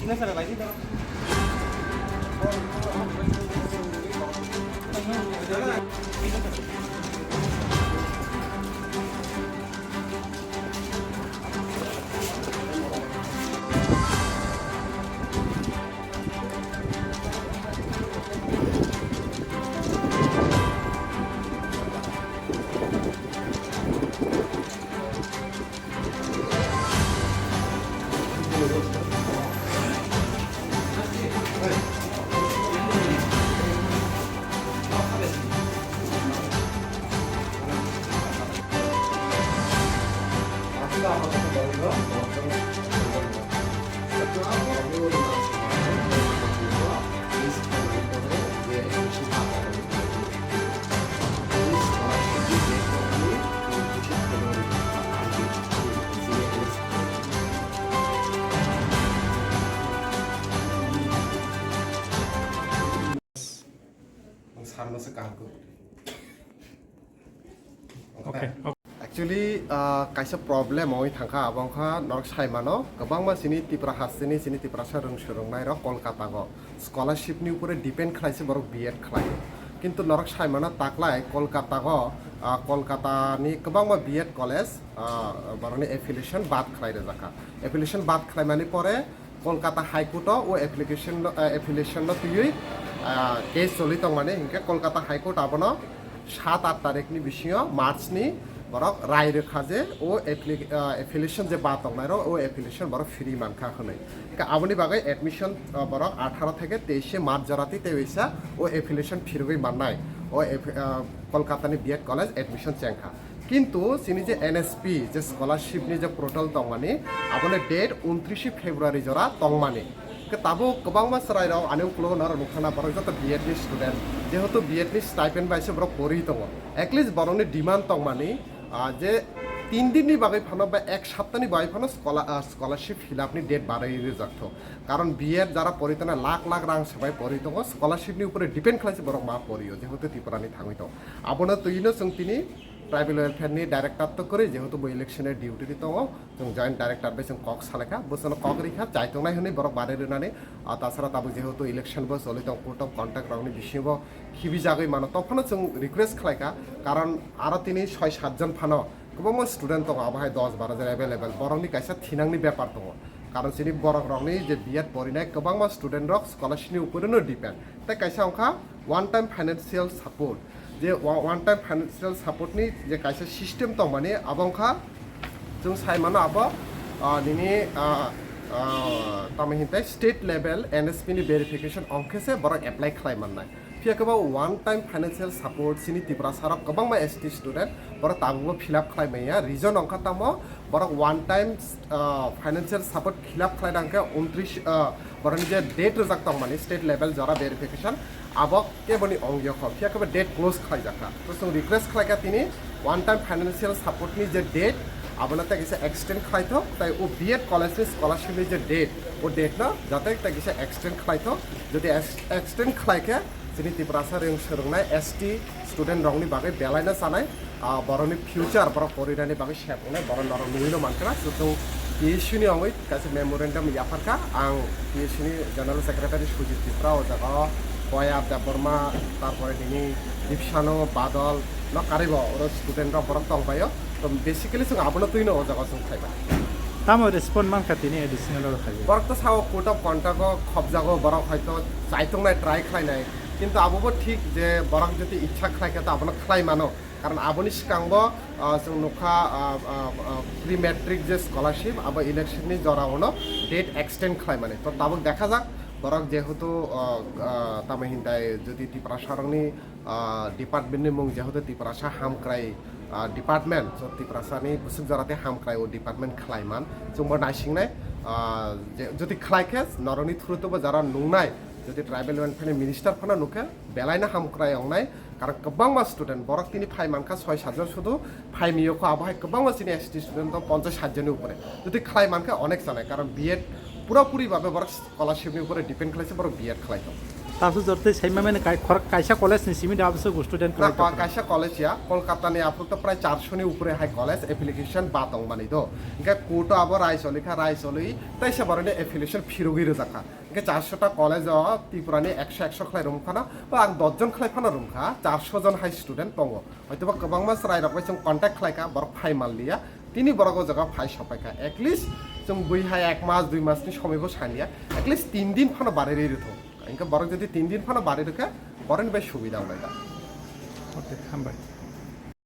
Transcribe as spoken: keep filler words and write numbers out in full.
Ang sarno se kaham khe. Okay, okay. Actually, ah, kaisa problem wngwi thangkha, abo wngkha norok sai mano, kwbangma chini Tripura hasteni, chini Tiprasa rwng swrwngnairok Kolkata-o scholarship-ni upore depend khlai se borok B Ed khlaio. Kintu norok sai mano taklai Kolkata-o, ah, Kolkata-ni kwbangma B Ed college, ah, borokni affiliation bad khlai rwjakha. Affiliation bad khlaimani pore Kolkata High Court-o o application no, eh, affiliation no twiwi, ah, case choli tongmani, hinkhe Kolkata High Court abono sat aat tarikni bisingo March ni borok rai rwkha je o appli-, ah, affiliation je ba tongnairok o affiliation borok phiri mankha hwnwi. Hinkhe aboni bagwi admission, ah, borok atharo theke teishe March jora twi tei waisa o affiliation phirogwi mannai o aff-, ah, Kolkata ni B Ed college admission chengkha. Kintu chini je N S P je scholarship ni je portal tongmani, aboni date untrishe February jora tongmani. Khe tabuk kwbangma chwrairok ani ukologo norok nukha na, borok joto B Ed ni student, jehetu B Ed ni stipend bai se borok pori tongo. At least borokni demand tongmani, ah, je tin din ni bagwi phano ba ek sapta ni bagwi phano scholar-, ah, scholarship fill up ni date barwi rwjak thok. Karon B Ed jara pori tongna lakh lakh rang se bai pori tongo, scholarship ni upore depend khlai se borok ma pori o, jehetu Tripura ni thangwi tongo. Abono twino chwng tini Tribal Welfare ni director to kwrwi, jehetu bo election ni duty ri tongo, chwng joint director bai chwng kok salaikha, bwsano kok rikha, chaitongnai hwnwi borok barwi rwnani, ah, tasara tabuk jehetu election bo choli tong, code of conduct rokni bisingo khibijagwi mano, tongphano chwng request khlaikha, karon aro tini soi sat jon phano kwbangma student tongo, abo hai dos baro jon available, borokni kaisa thinangni bepar tongo, karon chini borok rokni je B Ed porinai kwbangma student rok scholarship ni upore no depend, tei kaisa wngkha one time financial support, je wa-, one time financial support ni je kaisa system tongmani, abo wngkha chwng sai mano abo, ah, nini, ah, ah, tamo hintai state level N S P ni verification ongkhe se borok apply khlai mannai. Phiya khe bo one time financial support chini Tiprasa rok kwbangma S T student borok tabukbo fill up khlai manya. Reason wngkha tamo borok one time, ah, financial support fill up khlai nang khe untris, ah, borokni je date rwjak tongmani state level jora verification, abo keboni ong yokho, phiya khe bo date close khlai jakha. To chwng request khlai kha tini one time financial support ni je date, abono tei kisa extend khlai thok, tai o B Ed college ni scholarship ni je date, o date no jate tei kisa extend khlai thok. Jodi ex-, extend khlai khe chini Tiprasa rwng swrwngnai S T student rokni bagwi belai no chanai, ah, borokni future borok porinani bagwi sep wngnai, borok norok nugwi no mankha. Chwng T S U ni ongwi kaisa memorandum yapharkha, ang T S U ni General Secretary Sujit Tripura, o jaga o Koya Debbarma, tarpore nini Dipsano, Badal no karwi bo oro student rok borok tongpaio. To basically chwng abono twino o jaga o chwng phaiba. Tamo respond mankha tini additional oro phaiwi? Borok to sao code of conduct o khobjago, borok hoito chaitongnai, try khlainai, kintu abobo thik je borok jodi ichha khlai khe to abono khlai mano, karon aboni swkangbo, ah, chwng nukha, ah, ah, ah, pre matric je scholarship abo election ni jora uno date extend khlaimani. To tabuk dekha jak, borok jehetu, ah, ah, tamo hintai jodi Tiprasa rokni ah, department ni mung jehetu Tiprasa Hamkrai, ah, department, so Tiprasa ni bwswk jora tei hamkrai o department khlai man, chwngbo naisingnai, ah, je, jodi khlai khe norokni through tebo jara nungnai, jodi tribal welfare ni minister phano nukhe belai no hamkrai wngnai, karon kwbangma student borok tini phai mankha soi sat jon sudu phai miyokho, abo hai kwbangma chini S T student tong ponchas sat joni upore, jodi khlai mankhe onek chanai, karon B Ed pura puri babe borok scholarship ni upore depend khlai se borok B Ed khlai tong. Tabuk jotoi saima mane kai-, khor-, kaisa college ni simi da abso student Na kwlai tong. Kaisa college ya, Kolkata ni aphuru to prai charso ni upore hai college application ba tong mani do. Hingke court o abo rai choli kha, rai choli, tai se boroni affiliation phirogwi rwjak kha. Hingke charso ta college o Tripura ni ekso, ekso khlai rum khana, ba ang dos jon khlai phano rum kha, charso jon hai student tongo. Hoito ba kwbangma chwrai rok bai chwng contact khlai kha, borok phai man liya. Tini borok o jaga phai sopai kha. At least chwng bui hai ek mas, dui mas ni somoi bo saniya. At least tin din phano barirwi rwthok. Hingke borok jodi tin din phano bari rwkha, boroni bai subida wngnai da. Okay, hambai.